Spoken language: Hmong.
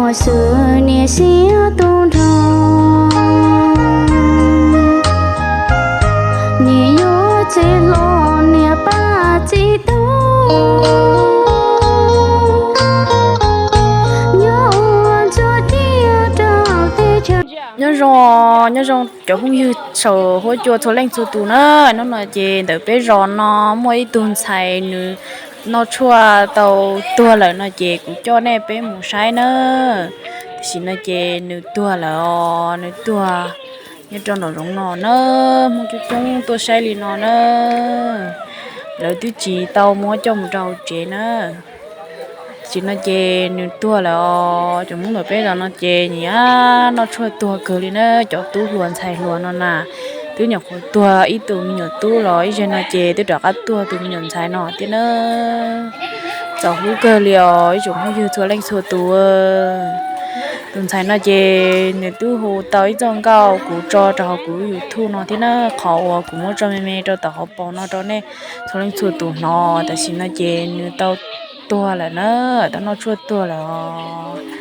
Xwb niam siab tu nrho, niam yuav txiv hlob niam pab txiv tub, nyob ua ntsuag tiag rau teb chaws. Nyob zoo, nyob zoo cov phooj ywg saum huab cua txhua leej txhua tus na. Hnub no ces ntawm peb zos no muaj ib tug ntxhais nws noj tshuaj tau tuag lawm no ces kuv coj nej peb mus saib na. Tam sim no ces nws tuag lawm os, nws tuag nyob rau nraum zoov no na, Hmoob coob coob tuaj saib li no na. Lawv twb tsis tau muab coj mus rau hauv tsev na. Tam sim no ces nws tuag lawm os, cov Hmoob ntawm peb zos no ces nyiam noj tshuaj tuag kawg li na, cov tub hluas ntxhais hluas no na, twb nyuam qhuav tuag ib tug me nyuam tub los ib zaug no ces twb rov qab tuag tus me nyuam ntxhais no thiab na. Txaus hlub kawg li os ib tsoom phooj ywg txhua leej txhua tus. Tus ntxhais no ces nws twb hu tau ib txoj nkauj kuv tso rau hauv kuv YouTube no thiab na, qhov uas kuv muab tso me me rau tom hauv paus no rau nej txhua leej txhua tus hnov. Tam sim no ces nws tau tuag lawm na, tau noj tshuaj tuag lawm os.